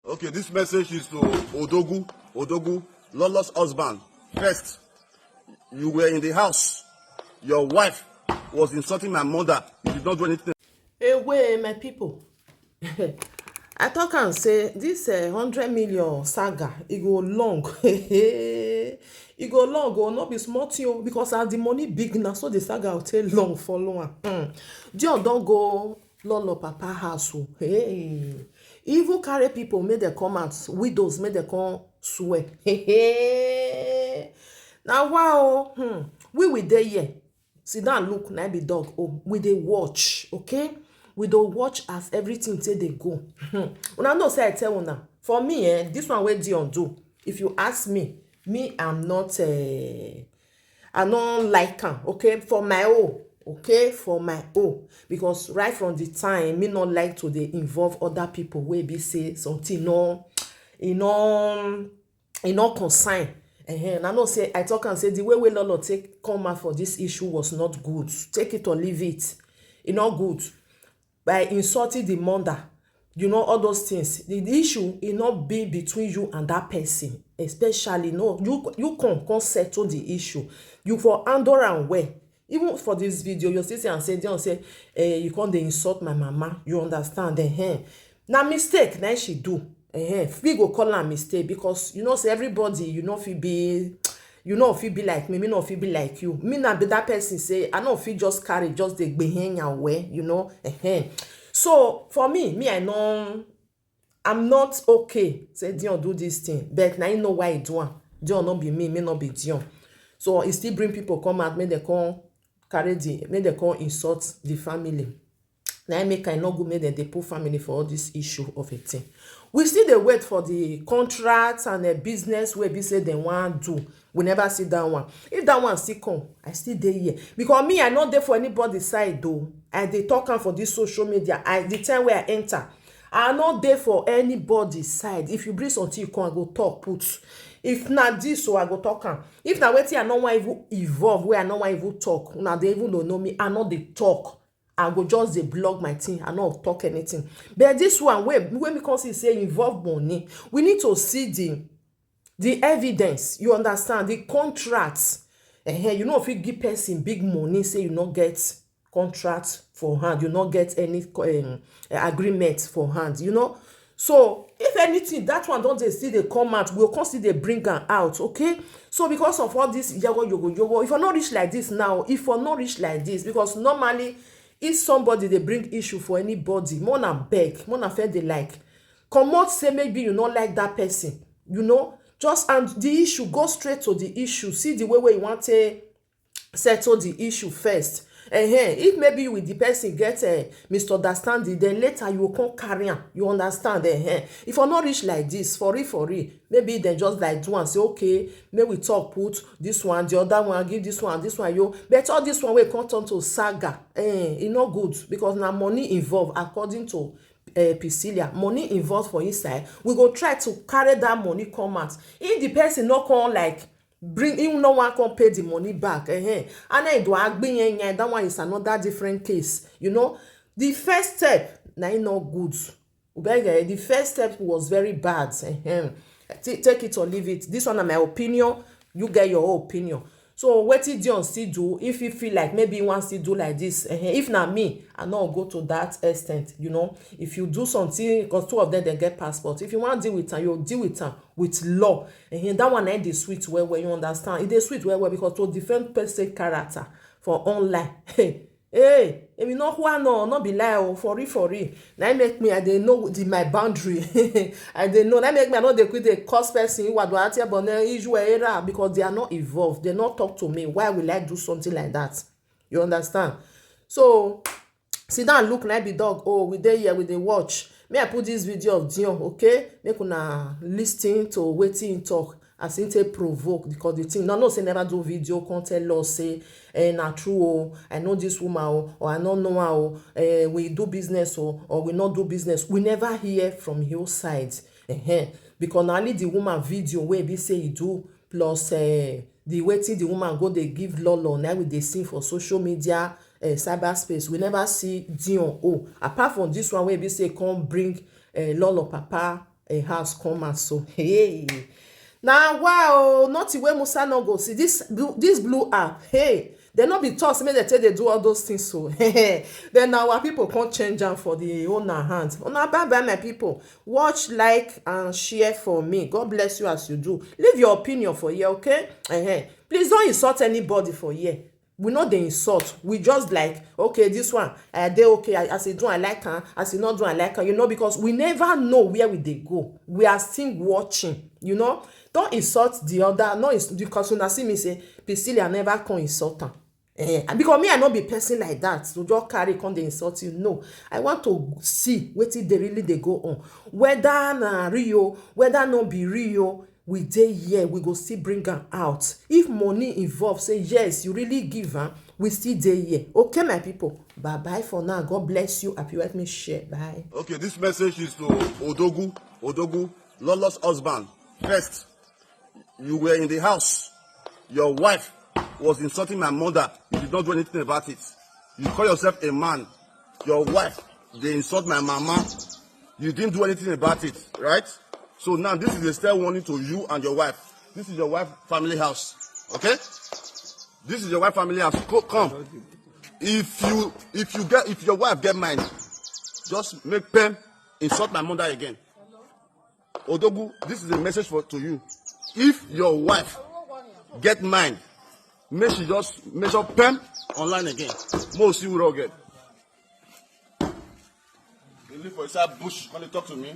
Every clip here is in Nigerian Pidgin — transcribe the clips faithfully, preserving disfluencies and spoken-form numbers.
Okay, this message is to Odogu. Odogu, Lolo's husband. First, you were in the house. Your wife was insulting my mother. You did not do anything. Away, my people. I talk and say this uh, hundred million saga, it go long. It go long, go not be small thing o, because as the money big now, so the saga will take long for long. Hmm. John don't go Lolo Papa house o. Hey. Even carry people, make them come out. Widows, make them come swear. Hey, hey. Now, wow. Hmm. We will dey here. Sit down, look, na be dog. Oh, we dey watch, okay? We dey watch as everything take dey go. Hmm. Una know say I tell una. For me, eh, this one wey Dion do, if you ask me, me, I'm not, uh, I no like am, okay? For my own, okay? For my own. Because right from the time, me no like to dey involve other people wey be say something no, e no, e no concern. Ehen, I know say I talk and say the way wey Lolo take come out for this issue was not good. Take it or leave it. E not good. By insulting the mother, you know, all those things. The, the issue e not be between you and that person, especially no. You you come come settle the issue. You for handle am well. Even for this video, you still say and say, Dion say, eh, you come dey insult my mama. You understand? Ehen. Na mistake na she do. Ehen. We go call am mistake because you know say everybody, you no fit be, you no fit be like me, me no fit be like you. Me na be that person say I no fit just carry, just dey gbehen away, you know. Ehen. So for me, me I know I'm not okay. Say Dion do this thing, but na you know why I do am. Dion no be me, me no be Dion. So e still bring people come out, make dem come carry the, make dem come insult the family. Na im make I no go make dem dey put family for all this issue of a thing. We still dey wait for the contract and the business wey be say dem wan do. We never see that one. If that one still come, I still dey here. Because me, I no dey for anybody side though. I dey talk am for this social media. I, the time wey I enter, I no dey for anybody side. If you bring something, you come, I go talk put. If na this, so I go talk am. If na wetin I no wan even involve, wey I no wan even talk, una dey even no know me, I no dey talk. I go just dey blog my thing, I no talk anything. But this one wey, wey me come see say involve money, we need to see the, the evidence, you understand, the contract. Ehen, you no fit give person big money, say you no get contract for hand, you no get any, um, agreement for hand, you know. So if anything, that one don dey still dey come out, we go come still dey bring am out, okay? So because of all this yogo yogo yogo, if I no reach like this now, if I no reach like this, because normally if somebody dey bring issue for anybody, make una beg, make una first dey like comot say maybe you no like that person, you know, just and the issue, go straight to the issue, see the way wey you wan take settle the issue first. Ehen, if maybe you with the person get a misunderstanding, then later you go come carry am, you understand? Ehen, if I no reach like this, for real, for real, maybe dem just like do am say, okay, make we talk put this one, the other one, give this one, this one, yo. But all this one wey come turn to saga, eh, e no good because na money involve, according to, eh, Priscilla. Money involve for inside. We go try to carry that money come out. If the person no come, like, bring, him no wan come pay the money back, ehen, and then do agbin yen yen, that one is another different case, you know. The first step na e no good. Ubege, the first step was very bad. Ehen. Ta-, take it or leave it. This one na my opinion. You get your own opinion. So wetin Dion still do, if he feel like maybe he wan still do like this, ehen, if na me, I no go to that extent, you know. If you do something, because two of them, they get passport. If you wan deal with am, you deal with am with law. Ehen, that one na e dey sweet well well, you understand? E dey sweet well well because to defend person character for online, hey, hey, if you no who I know, no be lie o, for real, for real. Na e make me, I dey know the, my boundary. I dey know. Na e make me, I no dey quick dey curse person, Iwadu Ati Ebone, Iju Era, because they are not involved. They not talk to me. Why will I do something like that? You understand? So sit down, look, na e be dog. Oh, we dey here, we dey watch. Me, I put this video of Dion, okay? Make una listen to wetin he talk, as he take provoke, because the thing, no, no, say never do video, come tell us say, eh, na true o, I know this woman o, or I no know her o, eh, we do business o, or we no do business. We never hear from your side. Ehen. Because na only the woman video wey be say he do, plus, eh, the wetin the woman go dey give Lolo, na we dey see for social media, eh, cyberspace. We never see Dion o. Apart from this one wey be say come bring, eh, Lolo papa, a house come out so. Hey. Now, wow, nothing wey Musa no go see. This blue, this blue app, hey, they no be talk say make they take dey do all those things so. Then our people can't change am for the owner hand. Una bye bye, my people. Watch, like, and share for me. God bless you as you do. Leave your opinion for here, okay? Uh-huh. Please don't insult anybody for here. We no dey insult. We just like, okay, this one, I dey okay. I, as e do, I like am. As e no do, I like am. You know, because we never know where we dey go. We are still watching. You know, don't insult the other. No, ins- because una see me say Priscilla never come insult am. Eh, and because me, I no be person like that. So just carry come dey insult you. No, I want to see wetin dey really dey go on. Whether na real, whether no be real, we dey here. We go still bring am out. If money involve, say yes, you really give am. We still dey here. Okay, my people. Bye bye for now. God bless you. Happy, let me share. Bye. Okay, this message is to Odogu. Odogu, Lolo's husband. First, you were in the house. Your wife was insulting my mother. You did not do anything about it. You call yourself a man. Your wife, they insult my mama. You didn't do anything about it, right? So now this is a stern warning to you and your wife. This is your wife family house, okay? This is your wife family house. Co- come. If you if you get if your wife get mind, just make pen insult my mother again. Odogu, this is a message for to you. If your wife get mind, make she just measure pen online again. Mo see we again. You live for inside bush, come dey talk to me.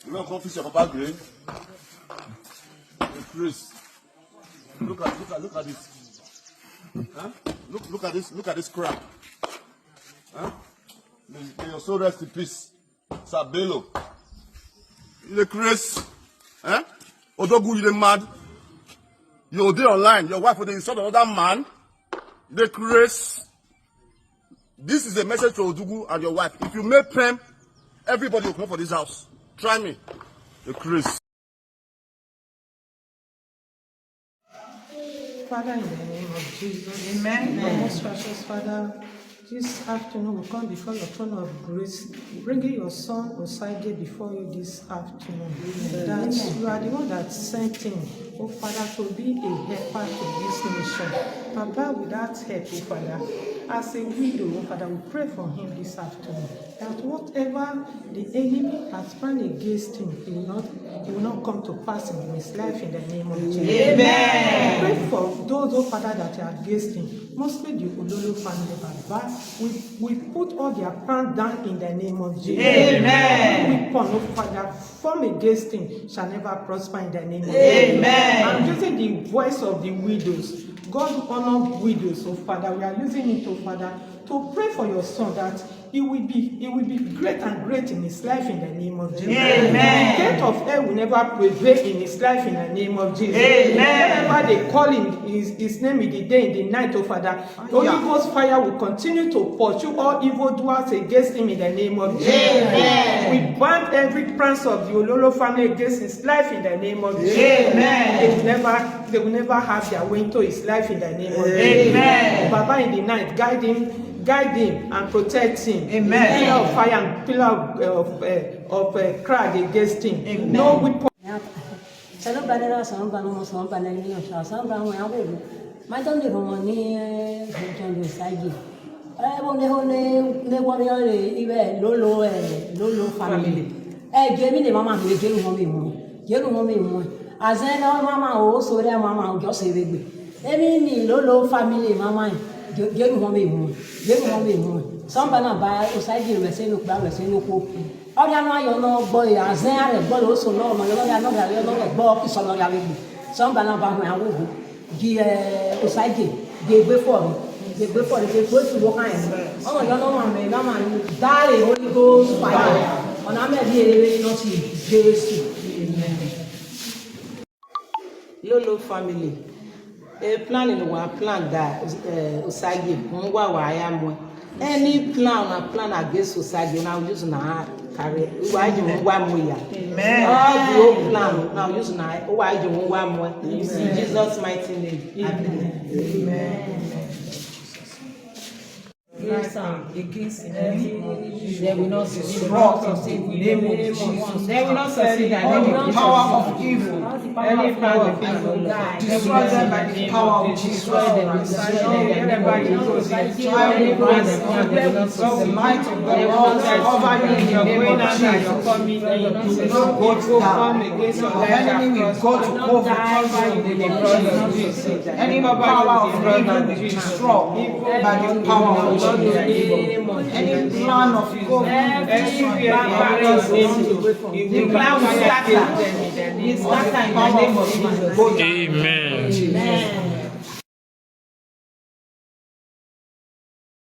You don't come fix your papa grave. Please. Look at look at look at this. Huh? Look look at this look at this crap. Huh? May, may your soul rest in peace. Sabelo. You dey craze? Eh? Odogu, you dey mad? You dey online. Your wife dey insult another man. You dey craze? This is a message to Odogu and your wife. If you make pen, everybody will come for this house. Try me. You craze. Father, in the name of Jesus. Amen. Most precious Father, this afternoon we come before your throne of grace, bringing your son Osagie before you this afternoon. That you are the one that sent him, oh Father, to be a helper to this nation. Papa, without help, oh Father, as a widow, oh Father, we pray for him this afternoon, that whatever the enemy has planned against him, he will not, he will not come to pass in his life in the name of Jesus. Amen. Pray for those, oh Father, that are against him, mostly the Ololo family, Baba. We, we put all their plans down in the name of Jesus. Amen. No weapon, oh Father, form against him shall never prosper in the name of Jesus. Amen. I'm using the voice of the widows. God honor widows, oh Father. We are using it, oh Father, to pray for your son that he will be he will be great and great in his life in the name of Jesus. Amen. Gate of hell will never prevail in his life in the name of Jesus. Amen. Wherever they call him, his, his name is the day and the night, oh Father. The Holy Ghost fire will continue to pursue all evil doers against him in the name of Jesus. Amen. We ban every plans of the Ololo family against his life in the name of Jesus. Amen. They will never they will never have their way into his life in the name of Jesus. Amen. Baba, in the night, guide him, guide him and protect him. Amen. Pillar of fire and pillar of, of, uh, of uh, crag against him. Amen. No weapon. Salo bana na san bana mo san bana ni o san san bana mo ya wo. Ma don de mo ni eh don de saji. Eh bo ne ho ne ne wo re ibe lo lo eh lo lo family. Eh je mi ne mama mi je lu mo mi mo. Je lu mo mi mo. Aze na mama o so re mama o jo se regbe. Emi ni lo lo family mama. Je lu mo mi mo. Je lu mo mi mo. San bana ba o saji me se no gba me se no ko. Ọrịa na-ayọ n'ọgbọ ya, azụ ya na-egbo na oso n'ọma ya, ọrịa na-ayọ n'ọgbọ ọkụ sọ n'ọrịa wegbu. Sọ mba na ba ahụ ya wegbu. Gi eh, osaje, gi egbe fọrọ, gi egbe fọrọ, gi egbe otu nwoke anyị. Ọmọ ya n'ọma mere na ma dare Holy Ghost fire. Ọ na-ama ebi erere n'ọsị Jesu. Lolo family. A plan in our plan that uh, Osage, Ngwa Waya Mwe. Any plan or plan against Osage, now use na carry. Why you ngwa moya? Amen. All the whole plan, now use na why you ngwa moya? In Jesus' mighty name. Amen. Amen. Against him. They will not succeed. They will not succeed. They will not succeed. All the power of evil. Any power of evil. Destroy them by the power of Jesus Christ. Destroy them. Destroy them. The might of the Lord over you in the name of Jesus. You will not go down. Your enemy will go to go victorious in the name of Jesus. Any power of evil will be destroyed by the power of Jesus. Any plan of evil will be destroyed by the power of Jesus. The plan will scatter. It scatter in the name of Jesus. Amen.